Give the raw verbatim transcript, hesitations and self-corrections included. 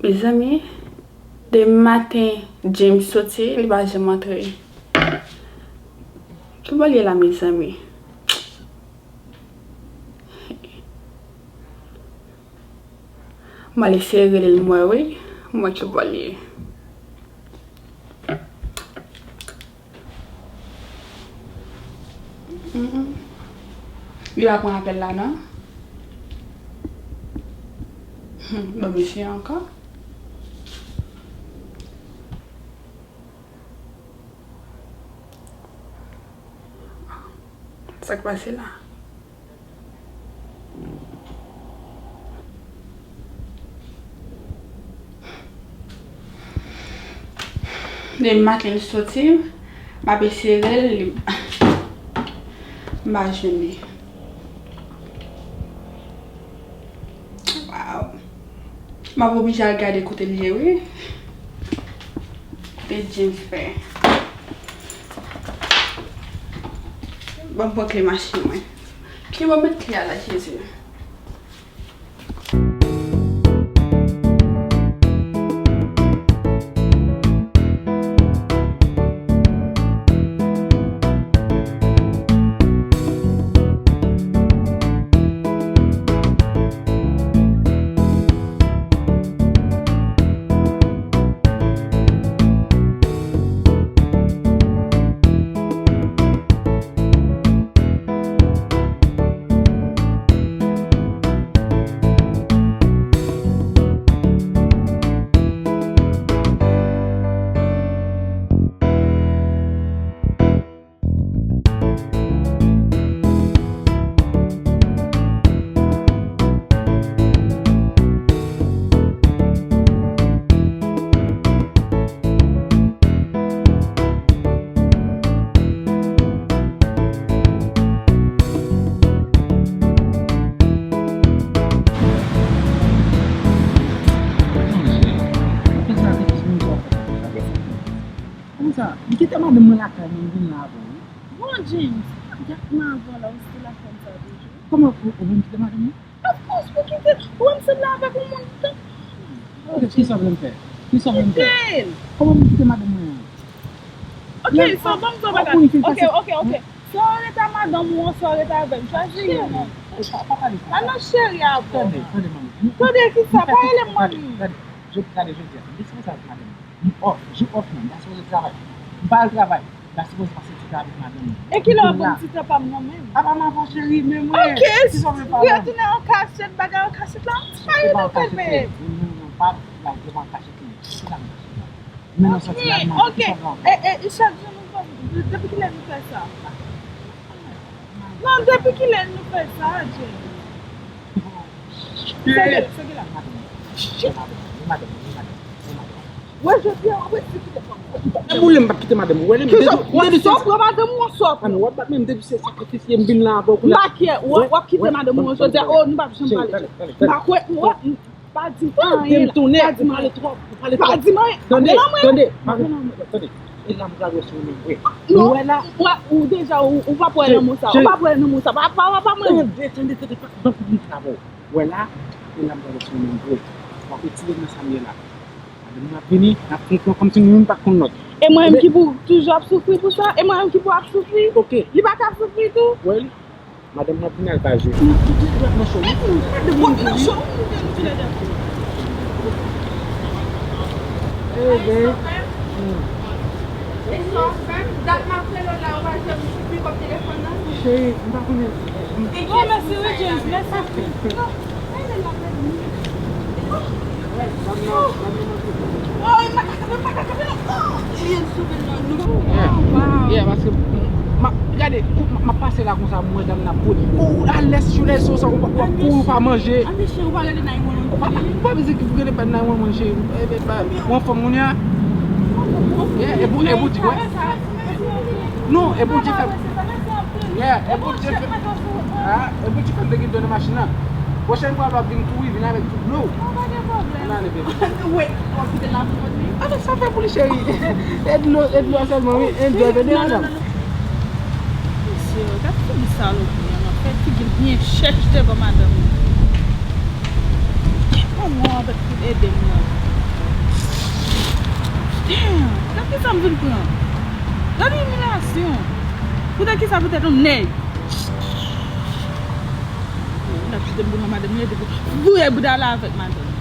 Mezanmi, de maten James soti, li pa janm antre. Ki bò l ye la, mezanmi? M al eseye rele l, m wè wi, m wè ki bò l ye. Mm-mm. Li pa pran apèl la, non? Hmm, bon, mesye ankò. Sa k pase la? Depi maten l soti, m ap eseye rele l, m pa jwenn li. Waw. M ap oblije al gade kote l ye, wi. Kote James fè. Ban m pran kle machin mwen. Ki bò m met kle a la, Jezi? Kòman sa? M kite madanm mwen lakay mwen, m vin la avè w, wi. Bon, James, dat m avè w la, ou still ap fè m sa toujou? Kòman ou, ou vin kite madanm mwen? Of course, pou kite l. Ou wè m sanble avèk yon moun tan. Ok, kisa w vle m fè? Kisa w vle m fè? Kite l. Kòman m kite madanm mwen an? Ok, so, ban m di w bagay. Ok, ok, ok. Swa w rete a madanm ou an, swa w rete avè m. Chwazi youn nan. Cheri, pa, pa pale konsa. Pa nan cheri a, bon. Tande, tande, manmi. Tande kisa? Pa rele m manmi. Tande, tande, jodi a, m te sipoze avèk madanm mwen. M off, jou off mwen, m ta sipoze travay. M pa al travay, m ta sipoze pase ti tan avèk madanm mwen. E kilè w ap ban m ti tan pa m nan menm? Apa m avan cheri, men mwen. Ok, retounen an kachèt, bagay an kachèt la, pa rele m bebe. Non, non, non, pa blague, devan kachèt li. Ki sa m kachèt la? Men nan sòti la, m manje, ki sa m fè? E, e, e chak jou nou fè, depi kilè nou fè sa? Non, depi kilè nou fè sa, James? Sege la, sege la. Wè, jodi a, w ap resi kite fanm. Menm ou le, m p ap kite madanm ou. Wè, li, m dedwi se, m dedwi se. Sòp, w madanm ou an sòp. A non, w ap bat men, m dedwi se sakrifis ye, m vin la avè w kounye a. M pa kè, w ap kite madanm ou an jodi a, oh, nou p ap janm pale. M pa kwè, m pa di anyen la. Tande m tounen, ou pale twòp, ou pale twòp. Pa di m anyen. Tande, tande, tande. E la m pral wè si w renmen m vre. Non, ou wè la? Ou deja, ou, ou pa pwè nan mo sa. Ou pa pwè nan mo sa. Pa, pa, pa, pa mwen. Tande, tande, tande, pa, ban pou m travay. Wè la, e la m pral wè si w renmen m vre. W ap retire m nan sa m ye la. Madanm nan ap vini, n ap fè yon plan kòmsi nou youn pa t konn lòt. E mwen menm ki pou toujou ap soufri pou sa? E mwen menm ki pou ap soufri? Ok. Li pa ka soufri tou? Wè li. Madanm mwen ap vini al pa jwe. Nou tout dwat nan cho wi. Madanm mwen vini. Ebe. Cheri, m pa konnen. Bon, mèsi wi, James, mèsi anpil. Yeah. Yeah, paske m, m ap gade, m, m ap pase la konsa, m wè dam nan ap kouri. Ou alèz sou lèzo sa, w ap kouri, ou pa manje. Ou pa, ou pa bezwen ki pou rele pa nine one one, cheri. Ou anfòm kounye a? Yeah, e pou, e pou di, wè. Non, e pou di fè. Yeah, e Bondye fè, ah, e Bondye fè m te gen dlo nan machin nan. Pwochèn fwa lè w ap vin kouri, vin avèk tout dlo w. Ann ale, baby. Wait, w ap kite l la pou mwen, wi. Ah non, sa fè pou li, cheri. E dlo, e dlo a sèlman, wi. Enjoy the day, madam. Mesye, gad figi salopri an, fè figi l byen chèch devan madanm li. Ki kòman w ap ede m nan? Damn, gad kisa m vin pran. Gad imilyasyon. Poutèt kisa? Poutèt yon nèg. L ap kite m pou nan madanm li, epi pou voye bouda la avèk madanm.